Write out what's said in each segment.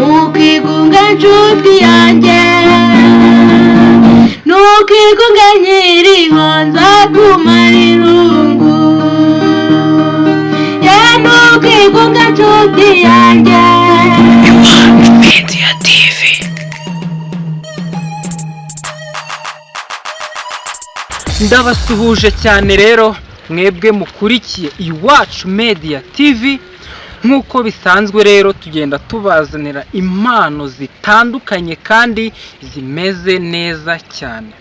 Ntukigunge nshuti yanjye, ntukigunge nkiriho, nzakumara irungu. Ye, ntukigunge nshuti yanjye. Iwacu Media TV. Ndabasuhuje cyane rero mwebwe mukurikiye Iwacu Media TV. Nk'uko bisanzwe rero, tugenda tubazanira impano zitandukanye kandi zimeze neza cyane.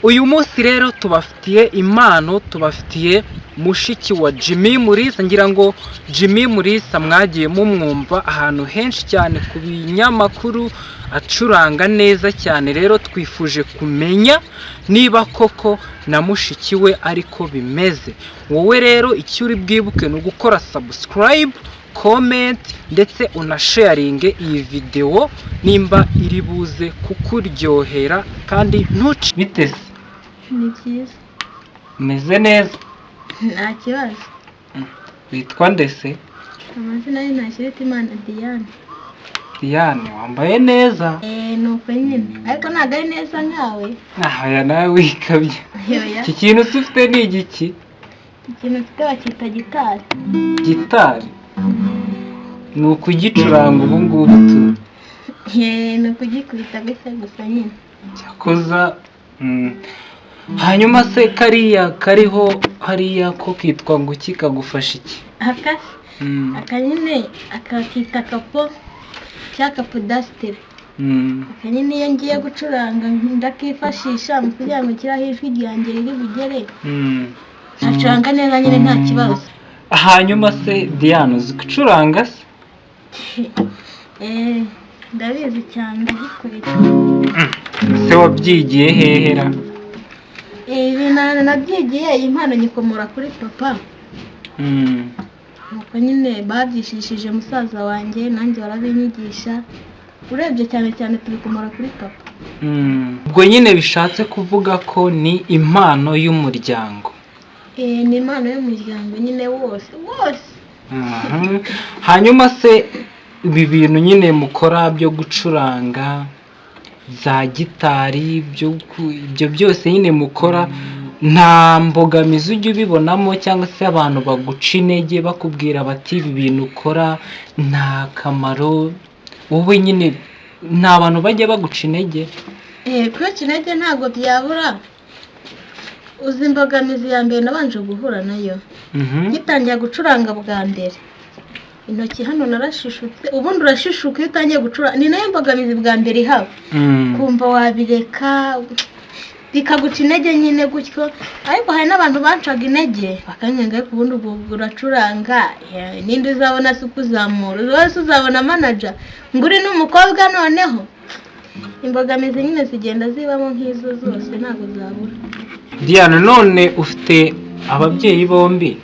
Uyu munsi rero tubafitiye impano, tubafitiye mushiki wa Jimmy Mulisa. Ngira ngo Jimmy Mulisa mwagiye mumwumva ahantu henshi cyane ku binyamakuru, acuranga neza cyane. Rero twifuje kumenya niba koko na mushiki we ariko bimeze. Wowe rero icyo uri bwibuke ni ugukora subscribe, comment ndetse unasharinge iyi videwo nimba iri buze kukuryohera, kandi ntuci biteze. Ni byiza. Umeze neza? Nta kibazo. Witwa ndese? Amazina ye Ntakiritimana Diane. Diane, wambaye neza. Eee, ni uko nyine, ariko ntabwo ari neza nkawe. Aya nawe wikabye. Yoya. Iki kintu se ufite ni igiki? Ikintu mfite bakita gitari. Gitari ni ukugicuranga ubu ngubu tu? Eee, ni ukugikubita gutya gusa nyine. Cyakoza. Hanyuma se kariya kariho hariya ko kitwa ngo iki, kagufasha iki? Aka? Aka nyine akakita kapo cyangwa kapodasiteri. Aka nyine iyo ngiye gucuranga ndakifashisha mu kugira ngo nshyire ijwi ryanjye riri bugere, nkacuranga neza nyine nta kibazo. Hanyuma se Diane, uzi gucuranga se? Eee, ndabizi cyane, ndabikurikira. Se wabyigiye hehera? Ibi nabyigiye, iyi mpano nyikomora kuri papa. Nuko nyine babyishishije musaza wanjye, nanjye barabinyigisha. Urebye cyane cyane tubikomora kuri papa. Ubwo nyine bishatse kuvuga ko ni impano y'umuryango. Eh, ni impano y'umuryango nyine wose wose. Hanyuma se ibi bintu nyine mukora byo gucuranga za gitari, ibyo byose nyine mukora, nta mbogamizi ujya ubibonamo cyangwa se abantu baguca intege bakubwira bati ibi bintu ukora nta kamaro? Wowe nyine nta bantu bajya baguca intege? Eh, kuca intege ntabwo byabura. Uzi imbogamizi ya mbere nabanje guhura nayo? Ngitangira gucuranga bwa mbere, intoki hano narashishutse. Ubundi urashishuka iyo utangiye gucuranga, ni nayo mbogamizi bwa mbere ihaba. Kumva wabireka, bikaguca intege nyine gutyo. Ariko hari n'abantu bancaga intege bakanyanga, ariko ubundi ubwo uracuranga, ninde uzabona se ukuzamura? Wese uzabona manager ngo uri n'umukobwa? Noneho imbogamizi nyine zigenda zibamo nk'izo zose, ntabwo zabura. Diane, none ufite ababyeyi bombi?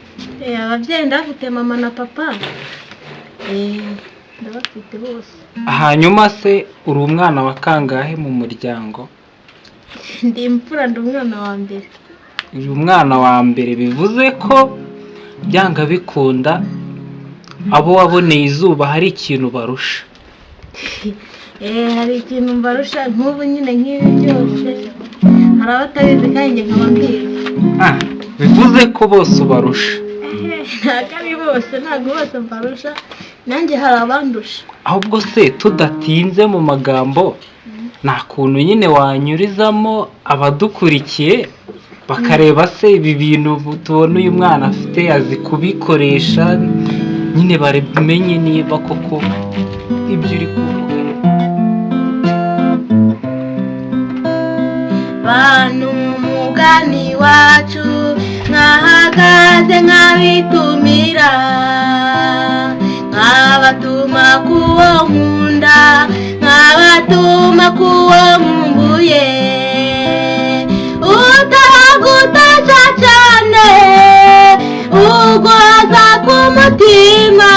Eh, ababyeyi ndabafite, mama na papa. Eh, ndabafite bose. Hanyuma se uri umwana wa kangahe mu muryango? Ndi imfura, ndi umwana wa mbere. Uri umwana wa mbere, bivuze ko byanga bikunda abo waboneye izuba hari ikintu barusha. Eh, hari ikintu mbarusha. Nk'ubu nyine nk'ibi byose hari abatabizi kandi njye nkaba mbizi. Ah, bivuze ko bose ubarusha. Ntabwo ari bose, ntabwo bose mbarusha, nanjye hari abandusha. Ahubwo se tudatinze mu magambo, nta kuntu nyine wanyurizamo abadukurikiye bakareba se ibi bintu tubona uyu mwana afite azi kubikoresha, nyine bamenye niba koko ibyo uri kuvuga ari Bantu mugani wacu nkahagaze nkabitumira, nkabatuma kuwo nkunda, nkabatuma kuwo nkumbuye. Utagutaca cyane uguhaza ku mutima,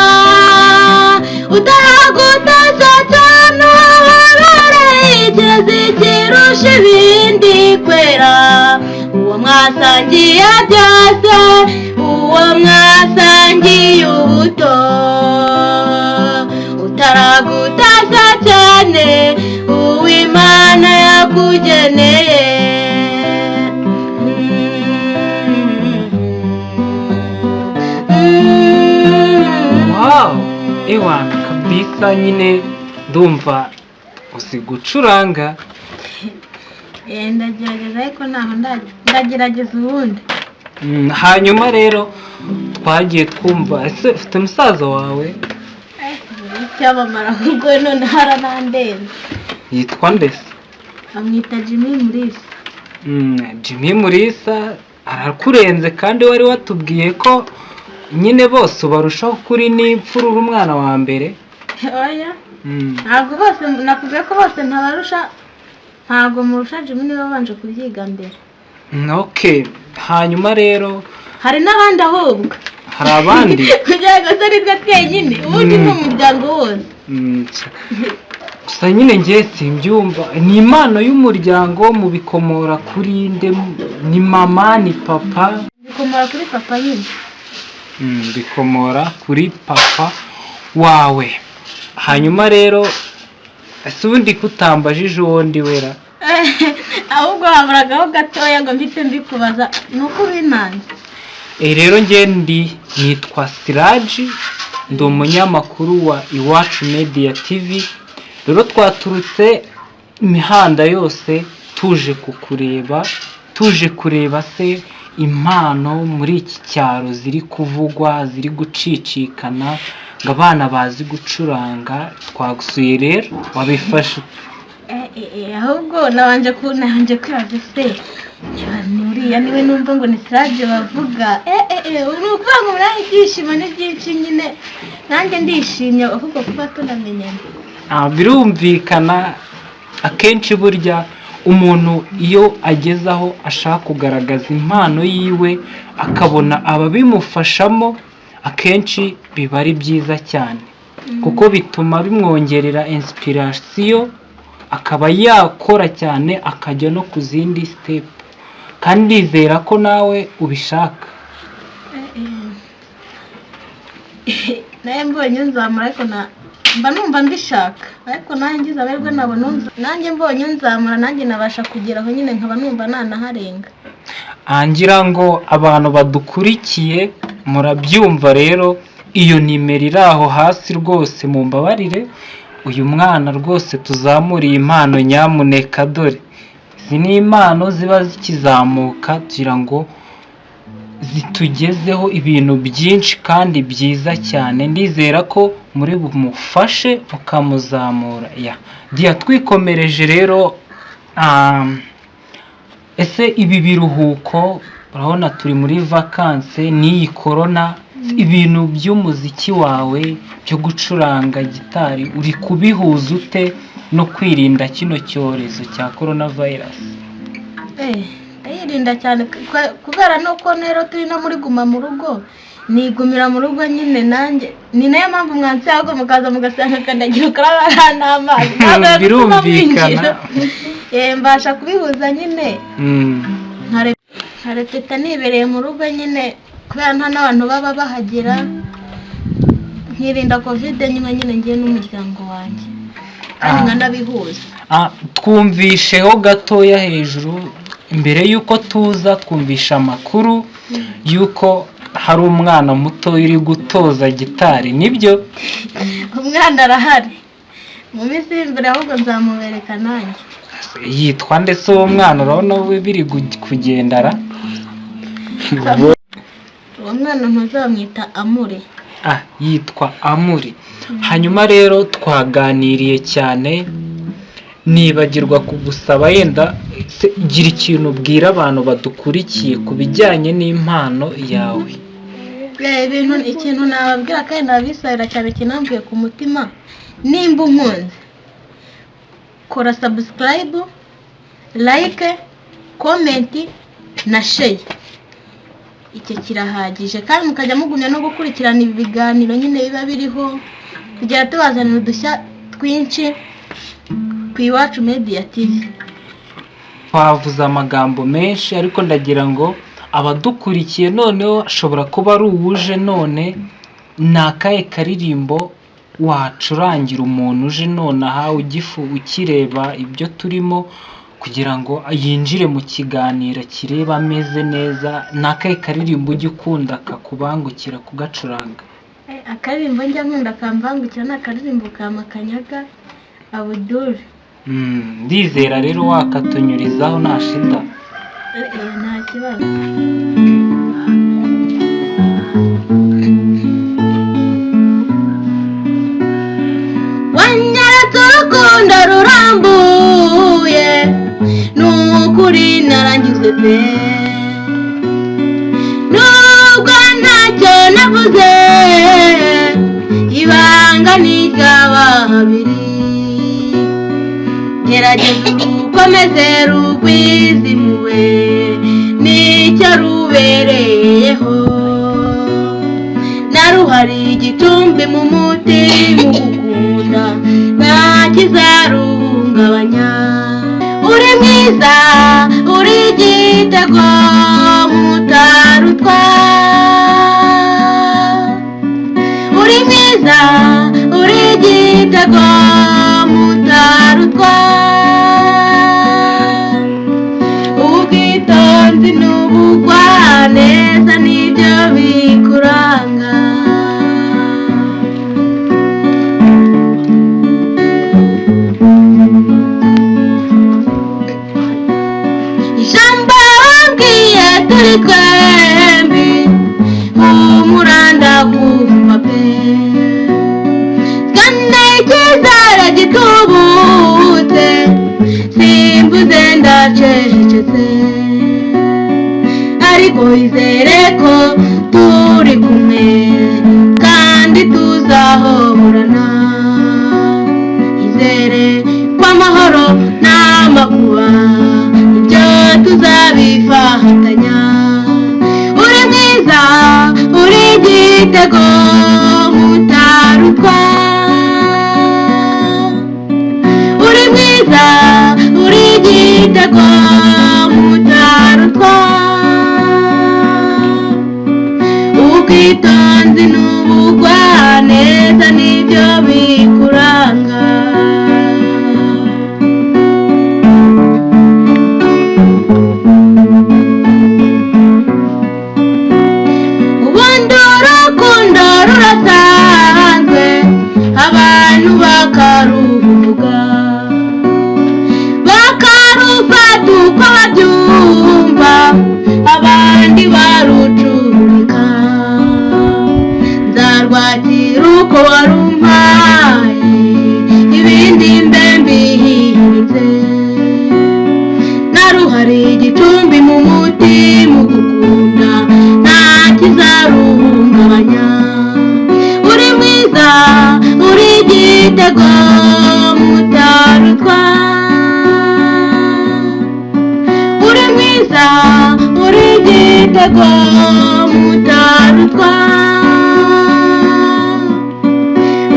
utagutaca cyane uhabarare ikirezi kirusha ibindi kwera, uwo mwasangiye byose, uwo mwasangiye ubuto, utaragutashya. Kabisa nyine ndumva uzi gucuranga. Ndagerageza ariko ntaho ndagerageza ubundi. Hanyuma rero twagiye twumva, ese ufite musaza wawe? Icyamamara ahubwo none haranandenze. Yitwa ndese? Bamwita Jimmy Mulisa. Jimmy Mulisa arakurenze, kandi wari watubwiye ko nyine bose ubarushaho kuri n'imfura, uri umwana wa mbere. Oya, ntabwo bose, nakubwiye ko bose ntabarusha, ntabwo murusha. Jimmy niwe wabanje kubyiga mbere. Okay, hanyuma rero hari n'abandi ahubwo. Hari abandi? Kugira ngo se aritwe twenyine, ubundi ni umuryango wose. Gusa nyine njye simbyumva, ni impano y'umuryango, mubikomora kuri nde? Ni mama, ni papa? Bikomora kuri papa nyine. Bikomora kuri papa wawe. Hanyuma rero ese ubundi kutambajije uwo ndi wera? Ahubwo haburagaho gatoya ngo mpite mbikubaza, ni uko ubinanze. Rero njye ndi nitwa Siraji, ndi umunyamakuru wa Iwacu Media TV. Rero twaturutse imihanda yose tuje kukureba, tuje kureba se impano muri iki cyaro ziri kuvugwa, ziri gucicikana, ngo abana bazi gucuranga. Twagusuye rero, wabifashe? Ahubwo nabanje kwibaza se niba ni uriya niwe numva ngo ni Siraje bavuga. Ni ukuvuga ngo muri ibyishimo ni byinshi nyine, nanjye ndishimye ahubwo kuba tunamenyana. Birumvikana, akenshi burya umuntu iyo ageze aho ashaka kugaragaza impano yiwe akabona ababimufashamo, akenshi biba ari byiza cyane, kuko bituma bimwongerera inspiration, akaba yakora cyane akajya no ku zindi step, kandi ndizera ko nawe ubishaka. Nawe mbonye nzamura, ariko mba numva mbishaka, ariko nanjye ngize amahirwe nabona nanjye mbonye nzamura, nanjye nabasha kugeraho nyine, nkaba numva nanaharenga. Ngira ngo abantu badukurikiye murabyumva rero, iyo nimero iri aho hasi rwose, mumbabarire uyu mwana rwose tuzamuriye impano nyamuneka, dore izi ni impano ziba zikizamuka kugira ngo zitugezeho ibintu byinshi kandi byiza cyane. Ndizera ko muri bumufashe mukamuzamura. Ya Dia, twikomereje rero, ese ibi biruhuko, urabona turi muri vakanse n'iyi korona, ibintu by'umuziki wawe byo gucuranga gitari uri kubihuza ute no kwirinda kino cyorezo cya korona vayirasi? Ndayirinda cyane kubera nuko rero turi no muri guma mu rugo, nigumira mu rugo nyine nanjye, ni nayo mpamvu mwansi ahubwo mukaza mugasanga kandagira ukarabe n'amazi. Birumvikana. Mbasha kubihuza nyine, nkarepeta nibereye mu rugo nyine, kubera nta n'abantu baba bahagera, nkirinda kovide nyuma nyine ngiye n'umuryango wanjye, kandi nkanabihuza. Twumvisheho gatoya hejuru mbere y'uko tuza, twumvisha amakuru y'uko hari umwana muto uri gutoza gitari, nibyo? Umwana arahari, mu minsi iri imbere ahubwo nzamubereka nanjye. Yitwa ndetse uwo mwana urabona we biri kugendara? Uwo mwana ntuzamwita Amuri. Yitwa Amuri. Hanyuma rero twaganiriye cyane, nibagirwa kugusaba yenda gira ikintu ubwira abantu badukurikiye ku bijyanye n'impano yawe. Ikintu nababwira kandi nabisabira cyane kinamvuye ku mutima, nimba unkunze kora subscribe, like, comment na share, icyo kirahagije, kandi mukajya mugumya no gukurikirana ibi biganiro nyine biba biriho, kugera tubazanira udushya twinshi ku Iwacu Media TV. Twavuze amagambo menshi, ariko ndagira ngo abadukurikiye noneho ashobora kuba ari uwuje none, ni akahe karirimbo wacurangira umuntu uje nonaha ukireba ibyo turimo, kugira ngo yinjire mu kiganiro kireba ameze neza? Ni akahe karirimbo ujya ukunda kakubangukira kugacuranga? Akaririmbo njya nkunda kambangukira ni akaririmbo ka Makanyaga Abudul. Ndizera rero wakatunyurizaho nta shida. Nta kibazo. Wanyeretse urukundo rurambuye, nukuri naranyuzwe pe, nubwo ntacyo navuze, ibanga ni iry'ababiri. Gerageza urukomeze rugwizimuwe, nicyo rubereyeho, naruhari igicumbi mu mutima ugukunda, nta kizaruhungabanya. Uri mwiza, uri igitego mutarutwa, uri mwiza, uri igitego mutarutwa, ubwitonzi n'ubugwaneza nibyo bikuranga. Ijambo wambwiye turi twembi, humura ndakumva pe, kandi icyizere gitubutse, simvuze ndacecetse, ariko izere ko turi kumwe kandi tuzahorana. Izere ko amahoro n'amakuba ibyo tuzabifatanya. Uri mwiza, uri igitego mutarutwa, uri mwiza, uri igitego mutarutwa, ubwitonzi n'ubugwaneza nibyo bikuranga. Ubundi urukundo rurasanzwe, abantu bakaruvuga, bakarufata uko babyumva, abandi barucurika. Nzarwakira uko warumpaye, ibindi mbe mbihiritse, naruhari igicumbi mu mutima ugukunda, nta kizaruhungabanya. Uri mwiza, uri igitego mutarutwa, uri mwiza, uri igitego mutarutwa,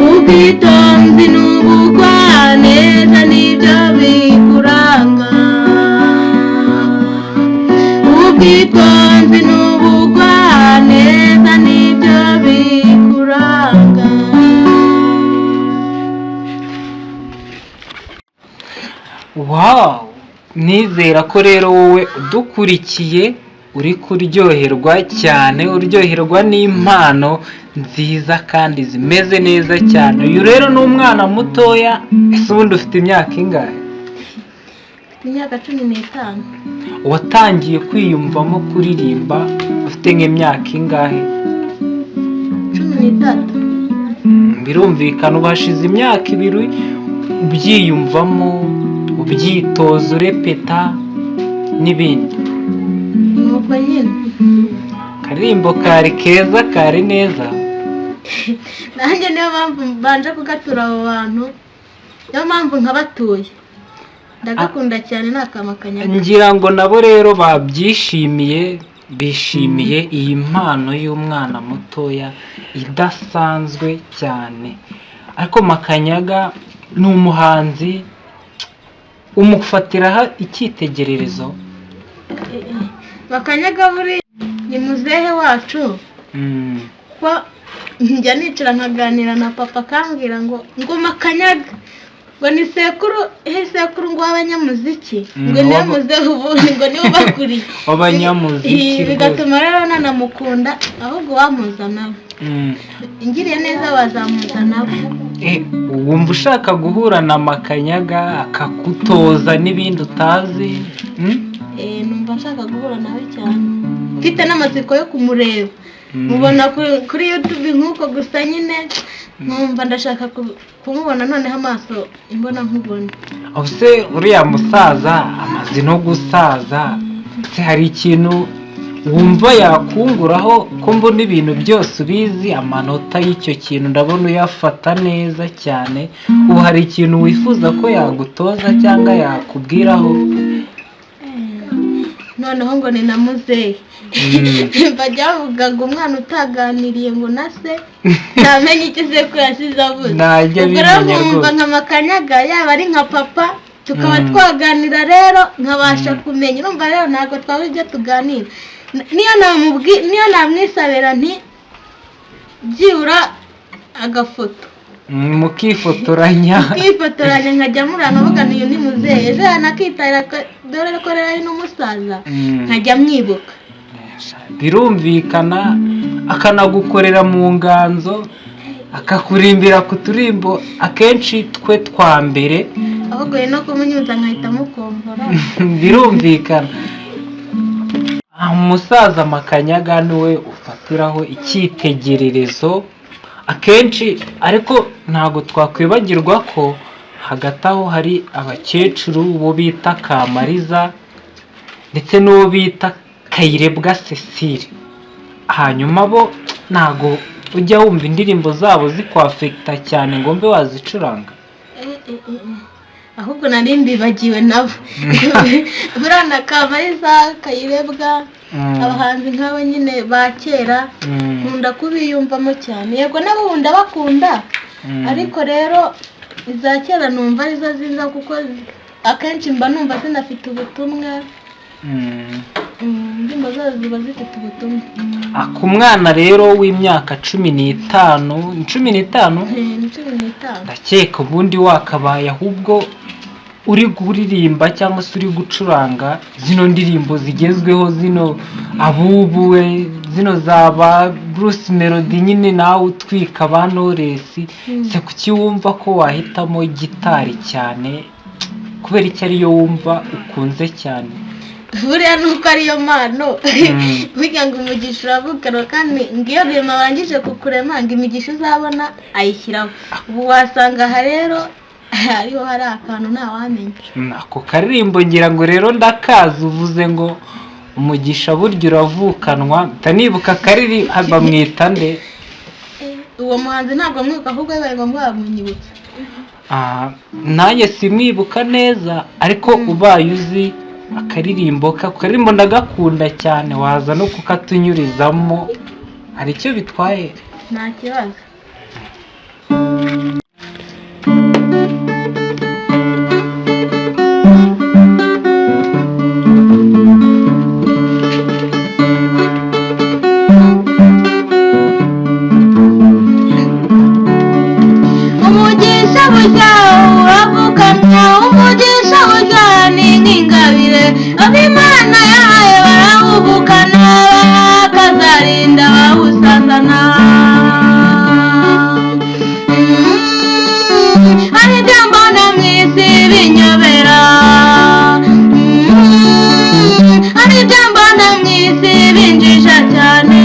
ubwitonzi n'ubugwaneza nibyo bikuranga, ubwitonzi n'ubugwaneza nibyo bikuranga. Wow, nizera ko rero wowe udukurikiye uri kuryoherwa cyane, uryoherwa n'impano nziza kandi zimeze neza cyane. Uyu rero ni umwana mutoya. Ese ubundi ufite imyaka ingahe? Mfite imyaka 15. Watangiye kwiyumvamo kuririmba ufite nk'imyaka ingahe? 13. Birumvikana ubu hashize imyaka 2 ubyiyumvamo, ubyitoza, urepeta n'ibindi. Nuko nyine. Akaririmbo kari keza, kari neza. Nanjye niyo mpamvu mbanje kugatura abo bantu, niyo mpamvu nkabatuye, ndagakunda cyane, ni akamakanyaga. Ngira ngo nabo rero babyishimiye, bishimiye iyi mpano y'umwana mutoya idasanzwe cyane. Ariko Makanyaga ni umuhanzi, umufatiraho icyitegererezo. Makanyaga buri ni muzehe wacu, ko njya nicara nkaganira na papa akambwira ngo Makanyaga ngo ni sekuru, sekuru ngo w'abanyamuziki, ngo niwe muzehe ubundi, ngo niwe ubakuriye W'abanyamuziki. Bigatuma rero nanamukunda, ahubwo wamuza nawe. Ingiriye neza wazamuza nabo. Wumva ushaka guhura na Makanyaga akagutoza n'ibindi utazi? Numva nshaka guhura nawe cyane, mfite n'amatsiko yo kumureba. Mubona kuri YouTube nk'uko gusa nyine nkumva ndashaka kumubona noneho amaso imbona nkubona. Ese uriya musaza amaze no gusaza, se hari ikintu wumva yakunguraho ko mbona ibintu byose ubizi, amanota y'icyo kintu ndabona uyafata neza cyane, ubu hari ikintu wifuza ko yagutoza cyangwa yakubwiraho? Noneho ngo ni na muzehe, bajya bavuga ngo umwana utaganiriye ngo na se ntamenye icyo sekuru yasize avuze. Ntajya Ubwo rero abimenya nkumva rwose. nka Makanyaga yaba ari nka papa, tukaba twaganira rero nkabasha kumenya. Urumva rero ntabwo twabura ibyo tuganira. Niyo namwisabira nti byibura agafoto, Mukifotoranya. Twifotoranya, nkajya murana nkavuga nti uyu ni muzehe, ejo yanakitarira dore ko rero ari n'umusaza, nkajya mwibuka. Birumvikana, akanagukorera mu nganzo, akakurimbira ku turimbo akenshi twe twa mbere. Ahubwo no kumunyuza nkahita mukombora. Birumvikana. Umusaza Makanyaga niwe ufatiraho icyitegererezo akenshi, ariko ntabwo twakwibagirwa ko hagati aho hari abakecuru bo bita Kamariza ndetse n'uwo bita Kayirebwa Cecile. Hanyuma bo ntabwo ujya wumva indirimbo zabo zikwafekita cyane ngo mbe wazicuranga? Ahubwo nari mbibagiwe nabo. Buriya na Kamariza, Kayirebwa, abahanzi nk'abo nyine ba kera, nkunda kubiyumvamo cyane. Yego nabo ubu ndabakunda, ariko rero iza kera numva arizo ziza, kuko akenshi mba numva zinafite ubutumwa. Indirimbo zazo ziba zifite ubutumwa. Ku mwana rero w'imyaka 15, ni 15? Ni 15. Ndakeka ubundi wakabaye ahubwo uri kuririmba cyangwa se uri gucuranga zino ndirimbo zigezweho, zino abubuwe, zino za ba Bruce Melody nyine, nawe utwika ba Knowless. Se kuki wumva ko wahitamo gitari cyane? Kubera icyo ariyo wumva ukunze cyane? Buriya nuko ariyo mpano. Burya ngo umugisha uravukanwa, kandi ngo iyo rurema barangije kukurema, ngo imigisha uzabona ayishyiraho. Ubu wasanga aha rero hariho hari akantu ntawamenya. Ako karirimbo ngira ngo rero ndakazi, uvuze ngo umugisha burya uravukanwa, mpita nibuka akariri bamwita nde? Uwo muhanzi ntabwo mwibuka, ahubwo bibaye ngombwa bamunyibutsa. Nanjye simwibuka neza, ariko ubaye uzi akaririmbo ke, ako karirimbo ndagakunda cyane, waza no kukatunyurizamo, hari icyo bitwaye? Nta kibazo. Umugisha bushya uravukanwa, umugisha bushya ni nk'ingabire ab'Imana yahaye barawuvukana, bakazarinda bawusazana. Hari ibyo mbona mu isi binyobera, hari ibyo mbona mu isi binjisha cyane.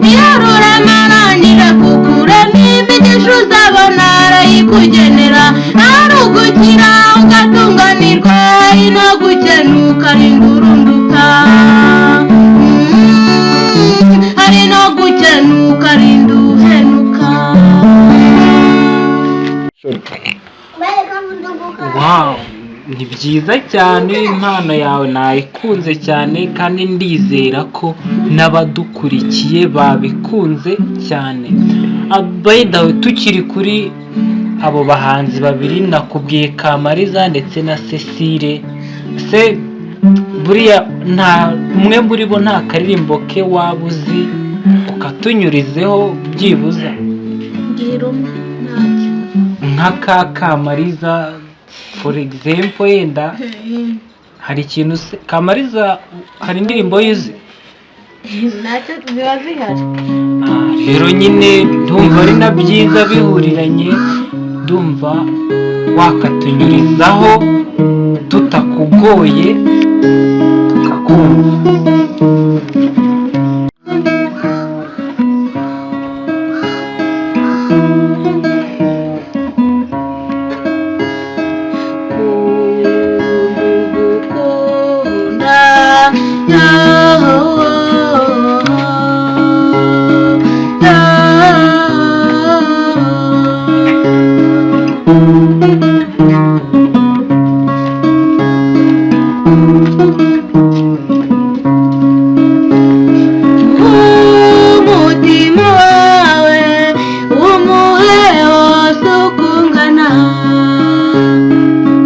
Iyo rurema arangije kukurema, imigisha uzabona arayikugenera, ari ugukira ugatunganirwa, ari no gukenuka arinda urunduka, ari no gukenuka arinda uhenuka. Wow, ni byiza cyane, impano yawe nayikunze cyane, kandi ndizera ko n'abadukurikiye babikunze cyane. By the way, tukiri kuri abo bahanzi babiri nakubwiye, Kamariza ndetse na Cecile, se buriya nta umwe muri bo nta karirimbo ke waba uzi ukatunyurizeho byibuza? Mbwira umwe ntacyo. Nka ka Kamariza for example, yenda hari ikintu se Kamariza, hari indirimbo yize? Ntacyo, ziba zihari. Rero nyine ndumva ari na byiza bihuriranye, ndumva wakatunyurizaho tutakugoye tukakumva. Gukunda umutima wawe umuhe wose uko ungana,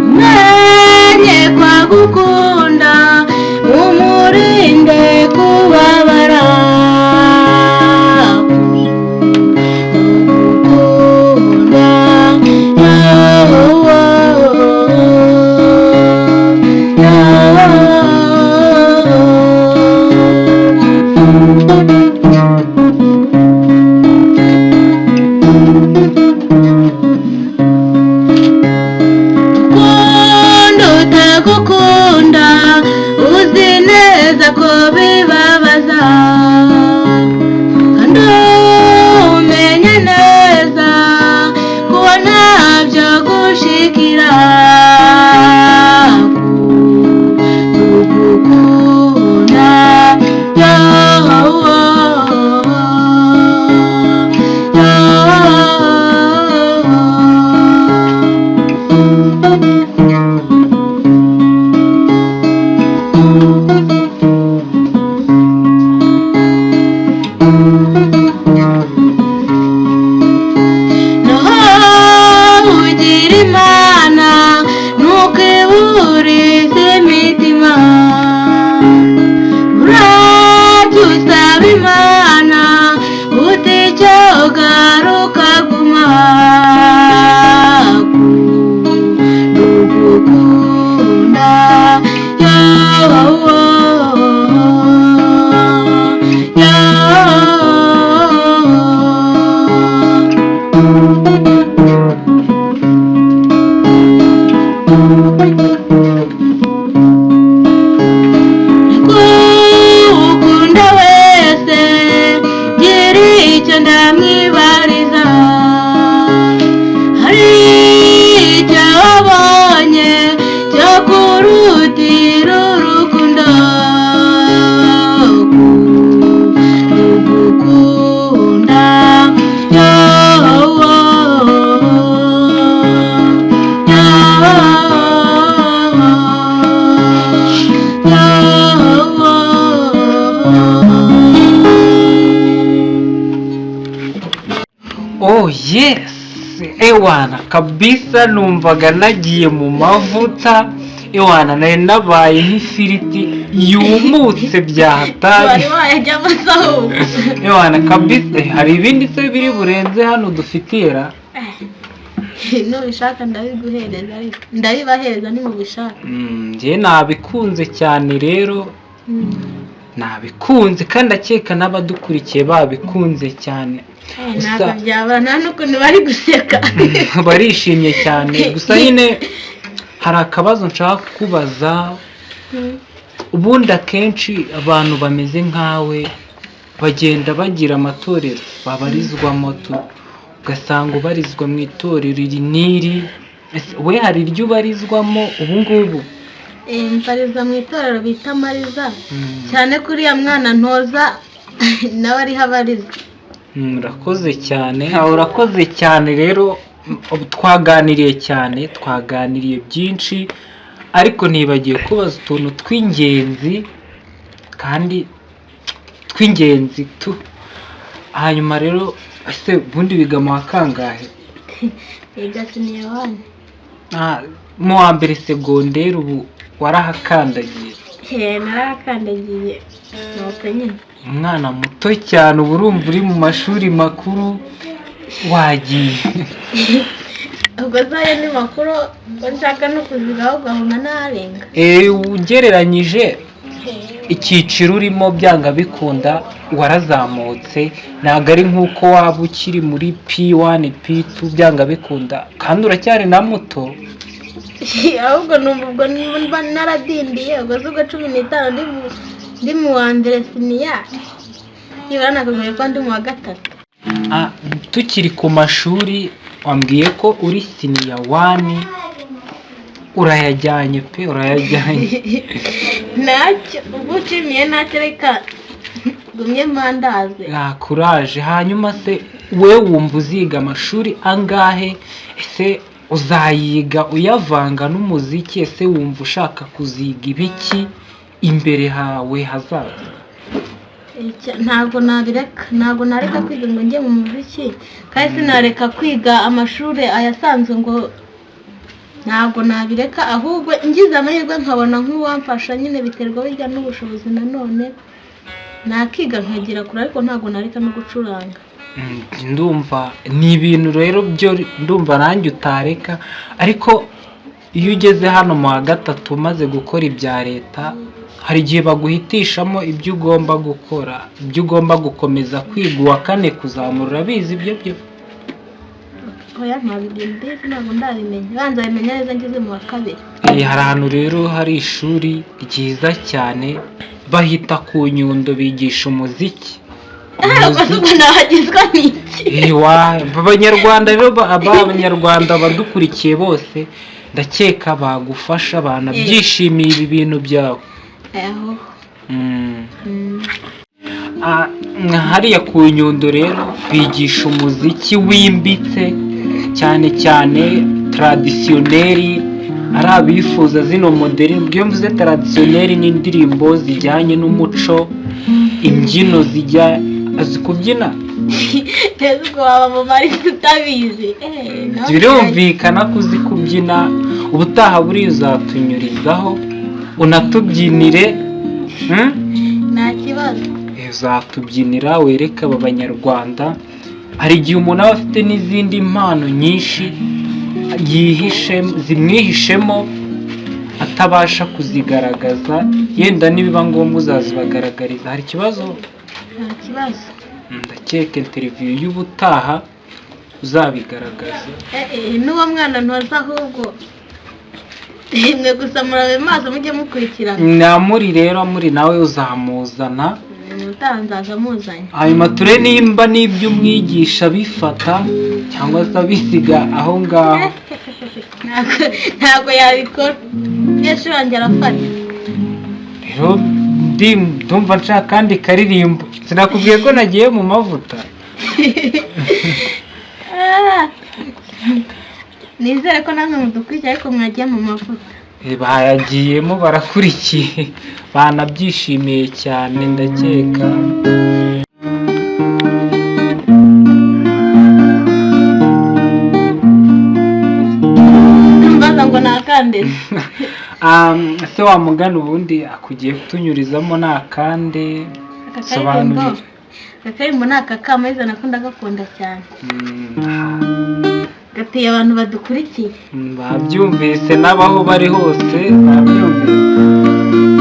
umenye kwagukunda umurinde kubabara. Gukunda Ukunda utagukunda uzi neza ko bibabaza, kandi umenye neza kuba ntabyo gushikira. Gukunda Naho ugira Imana ntukiburize imitima, urajya usaba Imana uticyo garuka guma. Gukunda Ukunda wese gira icyo ndamwibariza, hari icyo wabonye cyo kurutira urukundo. Gukunda Oh yes, ewana kabisa numvaga nagiye mu mavuta, ewana nari nabayeho ifiriti yumutse bya hatari. Wari wayajyamo se ahubwo? Ewana kabisa, hari ibindi se biri burenze hano dufitiye ra? Nubishaka ndabiguhereza, ariko ndabibahereza nimubishaka. Njye nabikunze cyane rero, nabikunze kandi ndakeka n'abadukurikiye babikunze cyane. Ntabwo byabura, nta n'ukuntu bari guseka. Barishimye cyane. Gusa nyine hari akabazo nshaka kukubaza. Ubundi akenshi abantu bameze nkawe bagenda bagira amatorero babarizwamo tu, ugasanga ubarizwa mu itorero iri n'iri. Ese we hari iryo ubarizwamo ubu ngubu? Mbarizwa mu itorero bita Mariza, cyane ko uriya mwana ntoza nawe ariho abarizwa. Urakoze cyane, urakoze cyane rero. Ubu twaganiriye cyane, twaganiriye byinshi, ariko nibagiwe kubaza utuntu tw'ingenzi kandi tw'ingenzi tu. Hanyuma rero, ese ubundi wiga mu wa kangahe? Yiga senior one. Mu wa mbere segonderi ubu warahakandagiye? Narahakandagiye nuko nyine. Umwana muto cyane, uba urumva uri mu mashuri makuru wagiye. Ubwo zayo ni makuru, ko nshaka no kuzigaho ugahuma n'arenga. Ugereranyije Icyiciro urimo byanga bikunda warazamutse, ntabwo ari nk'uko waba ukiri muri P1, P2, byanga bikunda kandi uracyari na muto. Ahubwo numva ubwo nimba naradindiye, ubwo si ubwo 15 ndi mu wa mbere senior, nibura nakagombye kuba ndi mu wa gatatu. Ah, tukiri ku mashuri, wambwiye ko uri senior one, urayajyanye pe, urayajyanye. Ntacyo, ubwo ushimiye ntacyo, reka gumye mandaze. Ah, kuraje. Hanyuma se we wumva uziga amashuri angahe? Ese uzayiga uyavanga n'umuziki? Ese wumva ushaka kuziga ibiki imbere hawe hazaza? Ntabwo nabireka, ntabwo nareka kwiga ngo njye mu muziki, kandi sinareka kwiga amashuri ayasanzwe ngo ntabwo nabireka. Ahubwo ngize amahirwe nkabona nk'uwamfasha nyine, biterwa bijya n'ubushobozi nanone, nakiga nkagira kure, ariko ntabwo nareka no gucuranga. Ndumva ni ibintu rero byo ndumva nanjye utareka, ariko iyo ugeze hano mu wa gatatu umaze gukora ibya leta, hari igihe baguhitishamo ibyo ugomba gukora, ibyo ugomba gukomeza kwiga uwa kane kuzamura. Urabizi ibyo byo? Oya, ntabwo ibyo mbizi, ntabwo ndabimenya, banza bimenya neza ngeze mu wa kabiri. Hari ahantu rero hari ishuri ryiza cyane bahita ku Nyundo, bigisha umuziki. Ubwo nahagizwa n'iki? Abanyarwanda rero, abanyarwanda badukurikiye bose, ndakeka bagufasha, banabyishimiye ibi bintu byawe. Aho. Hariya ku Nyundo rero bigisha umuziki wimbitse, cyane cyane traditionnel, ari abifuza zino moderne. Iyo mvuze traditionnel ni indirimbo zijyanye n'umuco, imbyino zijya azi kubyina. Ese ubwo waba mu marisi utabizi? Nawe. Birumvikana ko uzi kubyina. Ubutaha buriya uzatunyurizaho unatubyinire, Nta kibazo. Uzatubyinira wereke aba banyarwanda. Hari igihe umuntu aba afite n'izindi mpano nyinshi yihishe, zimwihishemo atabasha kuzigaragaza. Yenda nibiba ngombwa uzazibagaragariza. Hari ikibazo? Nta kibazo. Ndakeka interview y'ubutaha uzabigaragaza. N'uwo mwana ntoza, ahubwo mwe gusa murabe maso mujye mukurikirana. Namuri rero muri nawe uzamuzana. Ubutaha nzaza muzanye. Hanyuma ture nimba n'ibyo umwigisha bifata cyangwa se abisiga aho ngaho. Ntabwo yabikora, umunyeshuri wanjye arafata. Rero ndumva nshaka kandi karirimbo. Sinakubwiye ko nagiye mu mavuta? Ah! Nizere ko namwe mudukurikiye ariko mwagiye mu mavuta. Bayagiyemo, barakurikiye, banabyishimiye cyane ndakeka. Mbaza ngo nakandeze? Se wa mugani ubundi akugiye kutunyurizamo ni akande? Aka karirimbo. Sobanurira. Aka karirimbo ni aka Kamariza, nako ndagakunda cyane. Gateye abantu badukurikiye. Babyumvise, n'abaho bari hose babyumvise.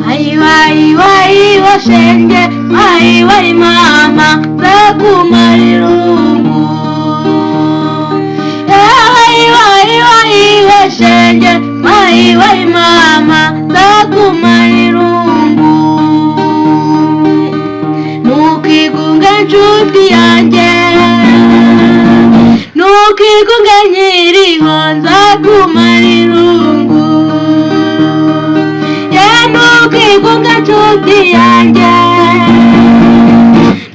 Ayi wayi wayi washenge, ayi wayi mama, nzakumara irungu. Ayi wayi wayi washenge, ayi wayi mama, nzakumara irungu. Ntukigunge nshuti yanjye, ntukigunge nkiriho, nzakumara irungu. Ye ntukigunge nshuti yanjye,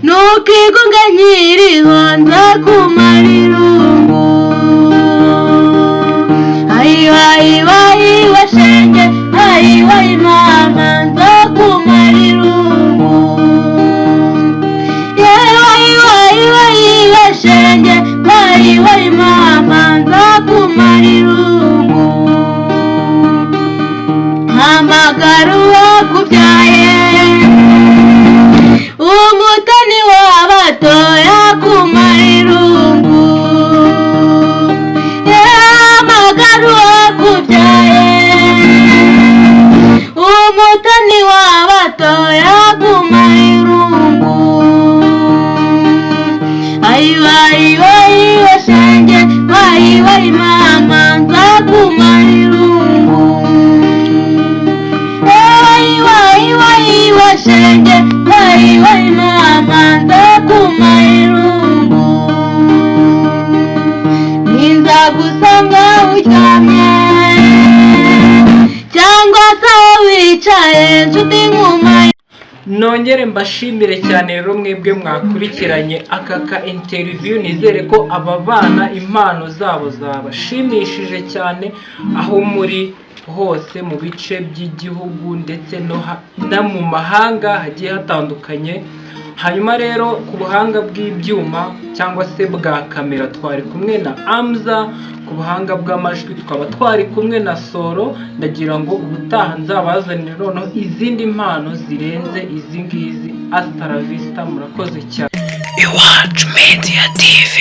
ntukigunge nkiriho, nzakumara irungu. Ayi wayi wayi washenge, ayi wayi mama, nzakumara irungu. Ye wayi wayi wayi washenge, wayi wayi mama, nzakumara irungu. Hamagara uwakubyaye, umutoni w'abatoya, kumara irungu. Hamagara uwo Wayi wayi wayi washenge, wayi wayi mama, nzakumara irungu. Wayi wayi wayi washenge, wayi wayi mama, nzakumara irungu. Ninzagusanga uryamye cyangwa se aho wicaye, nshuti nkuma. Nongere mbashimire cyane rero mwebwe mwakurikiranye aka ka interview. Nizere ko aba bana impano zabo zabashimishije cyane aho muri hose mu bice by'igihugu ndetse no mu mahanga hagiye hatandukanye. Hanyuma rero ku buhanga bw'ibyuma cyangwa se bwa kamera twari kumwe na Amza, ku buhanga bw'amajwi tukaba twari kumwe na Soro. Ndagira ngo ubutaha nzabazanire noneho izindi mpano zirenze izi ngizi. Hasta la vista, murakoze cyane. Iwacu Media TV.